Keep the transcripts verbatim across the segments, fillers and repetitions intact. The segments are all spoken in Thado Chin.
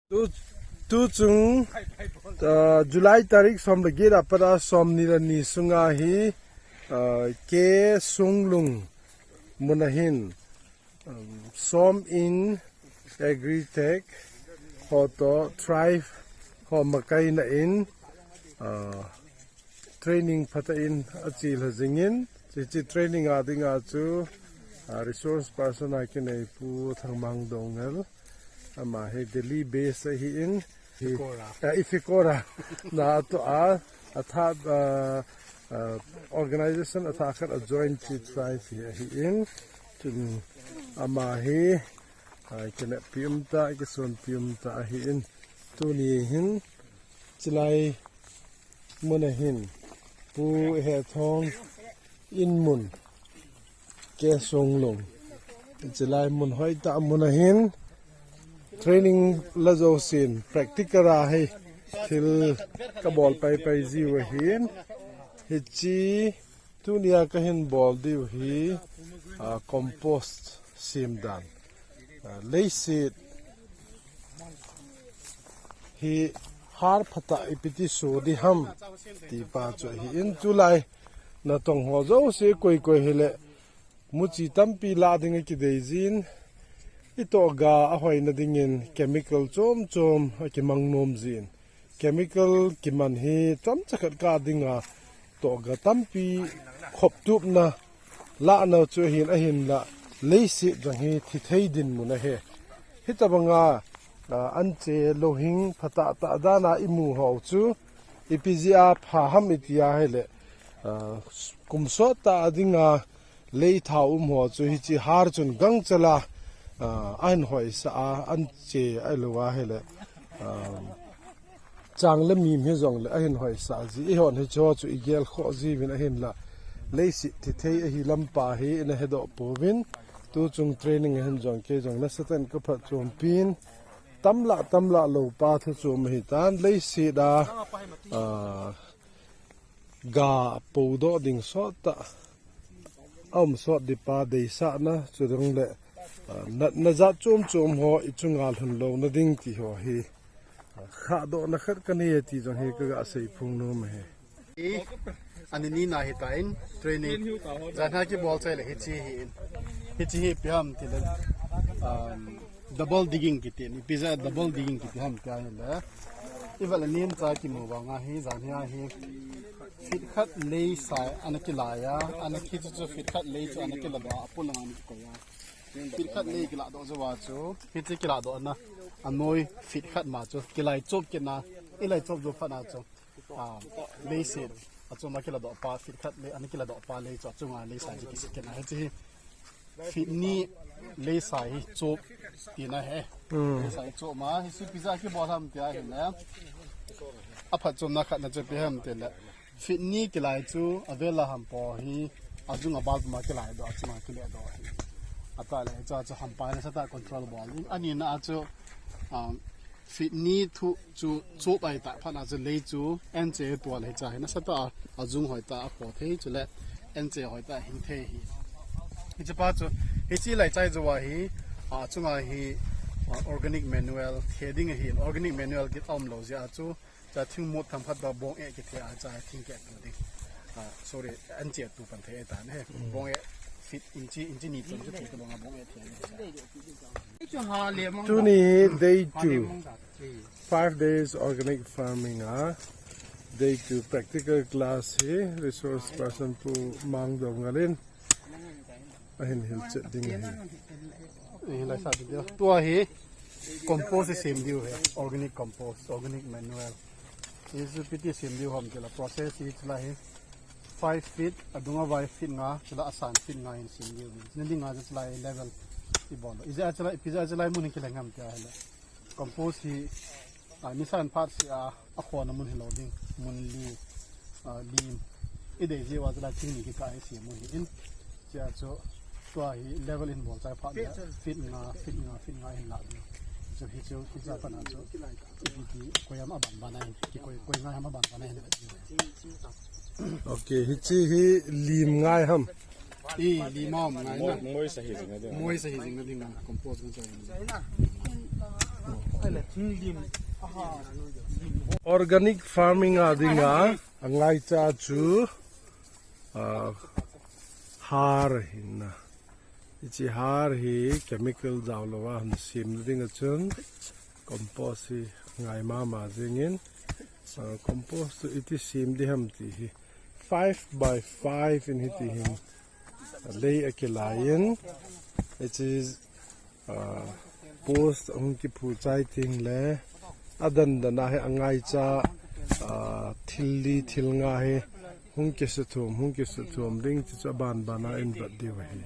Tu, tu chung, ah, July tarik som le get a pat a som ni le ni sunga hi, ah, K Songlung mun a hin, um, Som In Agritech ho to Thrive ho makaina in, ah, training phatah in achil ha jingin, hiche training a dinga chu, ah, resource person a kinei Pu Thangmang Doungel, ama hi Delhi base ahin, hi, Ficora. Ah, Ificora na atoh a, atha, ah, ah, organization athah khat a join chi Thrive hi ahin, chun ama hi, ah, kineppi umtah, kisonpi umtah ahin, tuni hin, chilai mun a hin, Pu Hethong in mun, K Songlung, chilai mun hoitah mun a hin, training la jousen, practical a hi, thil kabol paipai jiu ahin, hiche, tunia kahin bol diu hi, ah, compost sem dan. Ah, leiset hi har phatah ipi ti so ding ham, ti pa chu ahin, tulai natong ho jouse koi koi hile, muchi tampi lah ding akidei jin, itoh ga ahoina dingin chemical chom chom akimang nom jin. Chemical kiman hi chomcha khat kah dinga toh ga tampi khop tupna lahna chu ahin, ahinla leiset jong hi thithei dinmun ahi. Hitabanga, ah, anche louhing phatah tah dan a imu ho chu ipi jeh a pha ham iti a hile, ah, kum sot tah a dinga lei thao um ho chu hiche har chun gangchela, ah, ahin hoisah a, anche ahilou a hile, ah, chang le mim hijongle ahin hoisah ji, eihon hiche ho chu igel khoh jiuvin ahinla, leiset thithei ahi lampa hi ina hedoh pouvin, tuchung training a hin jong kei jong nasatah in kaphatchompi in, tamlah tamlah lou pa thu chom ahitan, leiset a, ah, ga podoh ding sot tah, aum sot ding pa deisahna, chujongle, ah, natna jat chom chom ho ichunga lhun louna ding ti ho hi, ah, khahdohna khat kanei e ti jong hi kaga seiphong nom ahi. Ani nina hitan training, jan hi kibol chai le hiche hi in. Hiche hi ipi ham tile, um, double digging kiti, ipi jeh a double digging kiti ham tia hile, ivet le neocha kimu vanga hi, jan hi a hi feet khat lei sai ana kilai a, ana kichu chu feet khat lei chu ana kiladoh a, apul langa ana kikoi a. Feet khat lei kilahdoh jouva chu, hiche kilahdohna anoi feet khat ma chu kilai chop kit na, ilai chop jou phat na chu, ah, leiset, achom a kiladoh pa, feet khat lei, ana kiladoh pa lei chu achunga lei sai chu kisit kit na. Hiche hi feet ni lei sai hi chop tina ahi. Hmm. Lei sai chop ma, hiche ipi jeh a kibol ham tia hile, aphatchomna khatna chu ipi ham tile, feet ni kilai chu avel a hampa hi, achung abal puma kilaidoh, achunga kiledoh ahi. Atah le hiche chu hampa nasatah control bol ding. Anina a chu, um, feet ni thuh chu chop ahitah phat na chu lei chu anche tol hiche hi nasatah a, ajung hoitah a kho thei, chule anche hoitah a hing thei ahi. Hiche pa chu, hiche lai chai jouva hi, ah, achunga hi, ah, organic manure the ding ahi, organic manure kiti aum lou jeh a chu, cha thingmut themkhat ba bong eh kithe a, cha thing keh tu ding. Ah, sorry, anche tu pan thei tan ahi. Bong eh feet inchi, inchi ni chom chu thei tabanga bong eh the. Tuni day two, five days organic farming a, day two practical class hi resource person Pu Mang Doungel in ahin hilchet ding ahi. Eh, lai sa ding. Tua hi compost sem diu ahi, organic compost, organic manure. Hichu ipi ti sem diu ham tile process hi chulai hi five feet, adunga vai feet nga, chule asan feet nga hin sem diu ahi. Nadinga chulai level ibol. Ijeh a chulai, ipi jeh a chulai mun hi kileng ham tia hile, compost hi, ah, nisan phat seh a, akhona mun hilou ding, mun li, ah, lim. Idei jeh uva chulai thing ni kikah hi sem u ahin. Chea chu, tua hi level in bol chai phat le, feet nga, feet nga, feet nga hin lah ding. Chu hichu, hiche a pat na chu, ipi ti, koi ham aban ban a hin, kikoi, koi ngai ham aban ban a hin. Ok, hiche hi lim ngai ham. I, lim a um ngai na. Moi, moi sa hi jing na ding. Moi sa hi jing na ding, compost ngai chai. Organic farming a dinga, angaicha chu, ah, har ahin. Hiche har hi chemical jao louva hung sem ding a chun compost hi ngai mama jingin, ah, compost chu iti sem ding ham ti hi five by five in hiti hin lei akilai in, it is, ah, post ahung kiphu chai teng le, adan dan a hi angaicha, ah, thil li thil nga hi hung kisuthum, hung kisuthum ding ti chu aban ban a in vet diu ahi.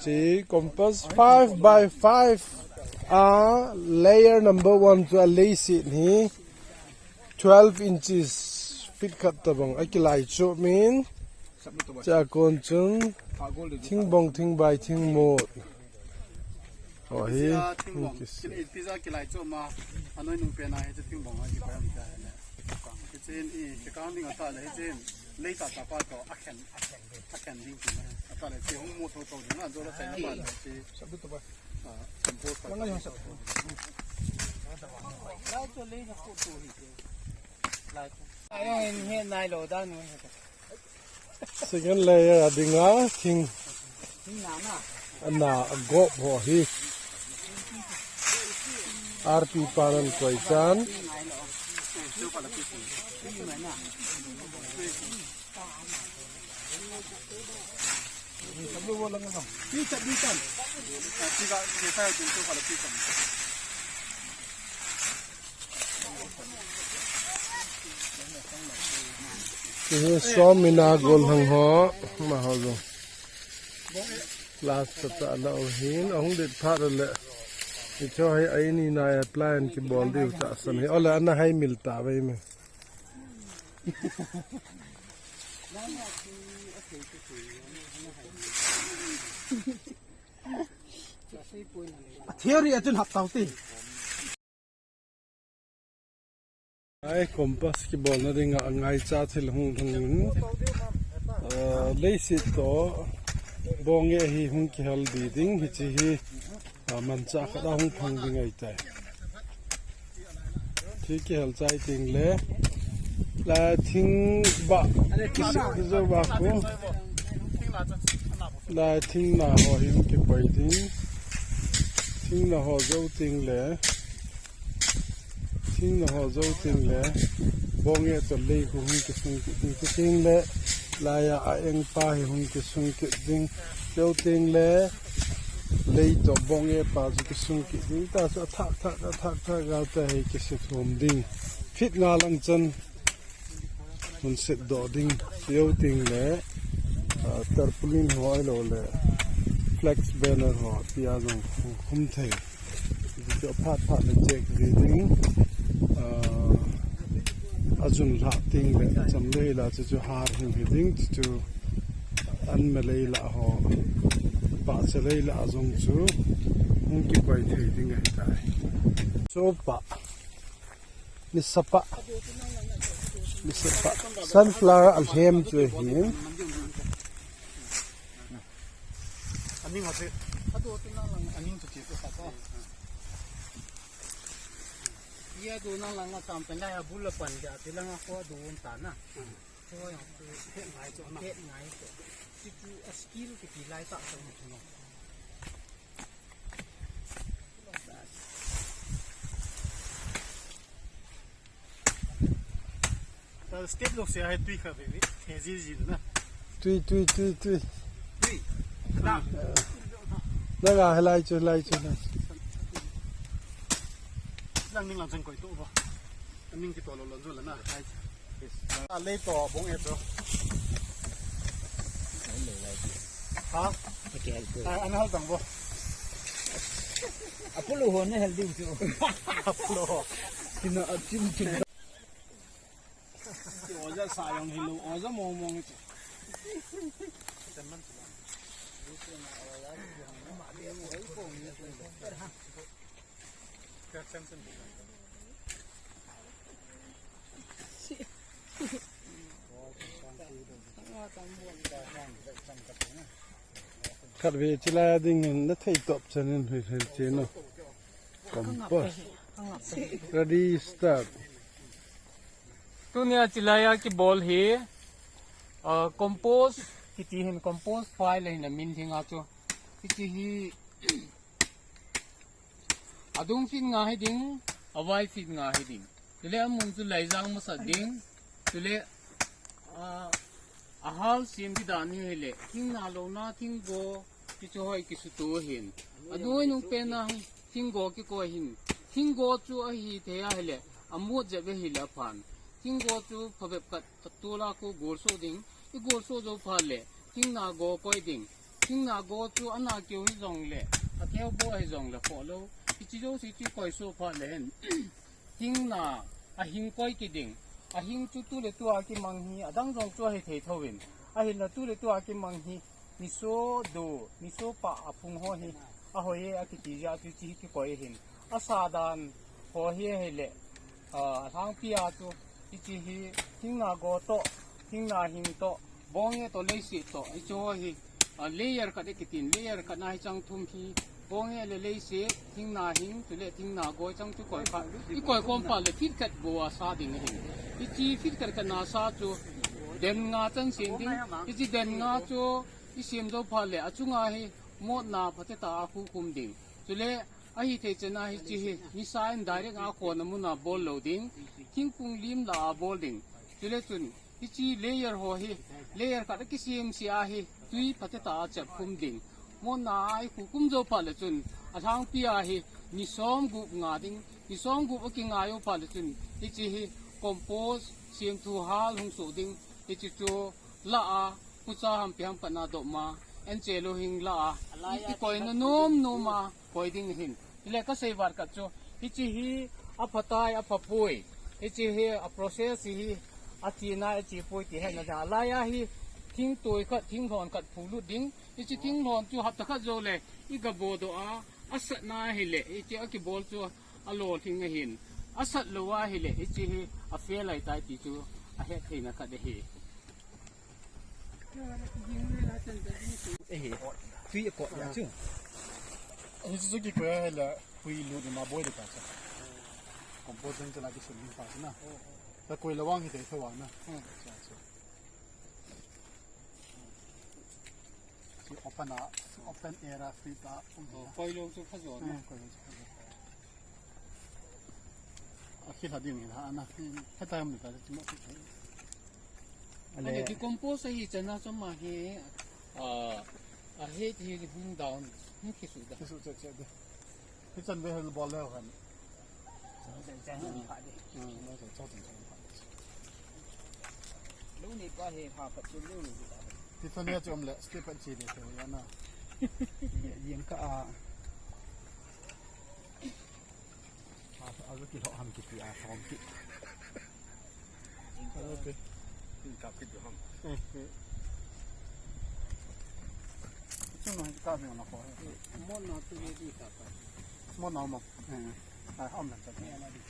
Hiche compost five by five a layer number one chu alei set hi twelve inches, feet khat tabang akilai chu min. Chua kon chun thingbong, thingbai, thingmut. Oh, hi. Hiche a thingbong, kis- kin-, hiche a kilai chu ma, anoi nung pen a hiche thingbong a kibai am ta le. Hiche in i, kikang ding a ta le, hiche in lei tah tah pa toh, akhen, akhen ding ti na. A ta le, hiche hung mu tho tho ding na, jo la sai na pa le, hiche. Ah, compost pa. Ai, he nai lo dan nu. Second layer a dinga thing. Ana gop ho hi. R P panel koi chan. Hiche som mina gol hang ho, ma ho jong. Last tah tah la u hin, ahung det phat le. Hiche hi a ini nai a plan kibol diu tahsan hi. Ole, ana hai mil ta ve me. Theory a chun hap tau ti. Ai, compost kibolna dinga angaicha thil hung hung in, ah, leiset toh bong e hi hung kihal di ding, hiche hi, ah, manchah khat a hung phang ding ahitai. Thil kihal chai teng le, la thing ba, kisi kijo ba ko. La thing na ho hi hung kipoi ding. Thing na ho jou teng le, thing na ho jou teng le, bong e toh lei khu hung kisung kit ding. Chuteng le, laiya a eng pa hi hung kisung kit ding. Jou teng le, lei toh bong e pa chu kisung kit ding. Ta chu athah thah, athah thah gal ta hi kisuthum ding. Feet nga lang chan. Hun set doh ding, jou teng le, ah, tarpaulin ho ahilou le, flex banner ho, tia jong khum thei. Hichu aphat phat le check ji ding, ah, ajun lhah teng le, cham lei la chu chu har hung hi ding, chu chu an me lei la ho, pahcha lei la jong chu, hung kikoi thei ding ahitai. Chu pa. Nisapa. Nisapa. Sunflower alhem chu ahi. Aning ase. Aning chu che ko sa ko. Ia do nang lang a tam pen lai a bul a pan ja ti lang a ko do un ta na. Ko yang ko ngai chu na. Ngai chu. Ti chu a skill ti ti lai ta sa ni chu no. Step lok se hai tui kha ve ve, the ji ji na. Tui, tui, tui, tui. Tui. Na. Na ga, helai chu, helai chu, helai chu. Lang ning lang chang koi to ba. Ning ki to lo lo zo la na. Hai. A lei to bong e to. Ha? Okay, okay. A, an hal tang bo. Apollo ho ne hal diu chu. Apollo. Kina a chim chim. Oja sa yong hilo, oja mo mo ngi. Ve chilai a ding hin na thei top chan in hui hui che no. Compost. Ready, start. Tunia chilai a kibol hi, ah, compost kiti hin, compost pile hin a min ding a chu. Kiti hi adung feet nga hi ding, avai feet nga hi ding. Chule amun chu laijang masa ding. Chule, ah, ahal sem di dan hi hile. Thingna louna, thinggo, ti chu hoi kisutu hin. Anoi nung pen a hi, thinggo kikoi hin. Thinggo chu ahi thei a hile. Amut jep ve hile aphan. Thinggo chu phabep khat a tula khu gol so ding. I gol so jo pha le. Thingna go koi ding. Thingna go chu ana keu hi jong le. A keu bo hi jong le kho lo. Hichi jo si chu koi so pha le hen. Thingna, ahing koi kiding. Ahing chu tu le tu a kimang hi, adang jong chu ahi thei tho in. Ahinla tu le tu a kimang hi, niso do, niso pa aphung ho hi, ahoi e akiti jeh a chu hichi hi kikoi hin. Asa dan ho hi ahile, ah, alhangpi a chu, hichi hi, thingna go toh, thingna hing toh, Bonge toh leiset toh, hichu hi, ah, layer khat ikitin, layer khat na hi chang thum hi, bonge le leiset, thingna hing, chule thingna go chang chu koi kha. I koi khom pha le feet khat bou a sa ding ahin. Hichi feet khat khat na sa chu den nga chan sem ding. Hichi den nga chu i sem jo pha le achunga hi motna phatechan a khu khum ding. Chule ahi thei chan a hichi hi nisa in direct a khona mun a bol lo ding. Thingphung lim la a bol ding. Chule chun Hichi layer ho hi, layer khat a kisem se a hi, tui phatechan a chep khum ding. Motna a i khu khum jo pha le chun, alhangpi a hi, ni som gup nga ding, ni som gup a kinga jo pha le chun, hichi hi compost, sem thu hal hung so ding, hichi chu la a, pucha hampi ham pat na dop ma, en che lo hing la a, i, i koi na nom nom a, koi ding hin. Hile ka sei vat khat chu, hichi hi a phatai, a phapoi. Hichi hi a process hi a china, a chipoi ti hetna dia. Lai a hi thing toi khat, thing lhon khat phulut ding. Hichi thing lhon chu hapta khat jou le, i ga bo doh a, a satna hile, hichi a kibol chu a lolhing ahin. A sat lou a hile, hichi hi a fail ahitai ti chu a het theina khat ahi. Ehe, tui a kot ya chu. Hichu kikoi a hile, hui lut ni ma boi de ta cha. Compost jang chala kisun ni pa cha na. Ta koi lawang hi te thawa na. Cha cha. Chu open a, open air a, free ta, um. Oh, koi lo chu pha jo na. Eh, koi lo chu pha jo. A khi la ding hi la na. He ta yam ni ta chu mo. Ale. Ale decompose ahi chan a chu ama hi, ah, a het hi hung down, hung kisu da. Kisu che che de. Hichan ve hel bol leu hen. Chang chang ni kha de. Hmm, na chang chang chang ni kha de. Lu ni pa he ha pat chu lu ni ta. Ti fa ne chom le, step pat chi de to ya na. Yen ka a. A, a, ki lhoh ham kiti a, lhom kit. Alo pe. Tin kap kit ham. Eh, eh. Chung no ka mi na ko. Mo na tu ni di ka ka. Mo na mo. Eh. A, ham na ta. Ni na di.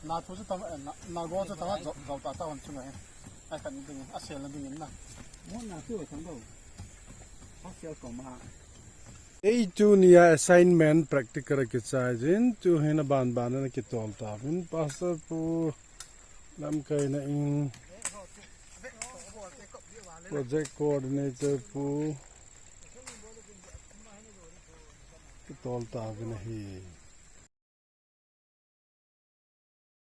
Na thu chu tama, eh, na, na go chu tama jo, jo ta ta hon chunga he. Ai kan ding, a sel na ding na. Mo na tu thang do. A sel ko ma. Ei tunia assignment practical a kichai jin, tu hin aban ban a kitol tauvin, Pastor Pu lamkaina in, Project Coordinator Pu kitol tauvin ahi.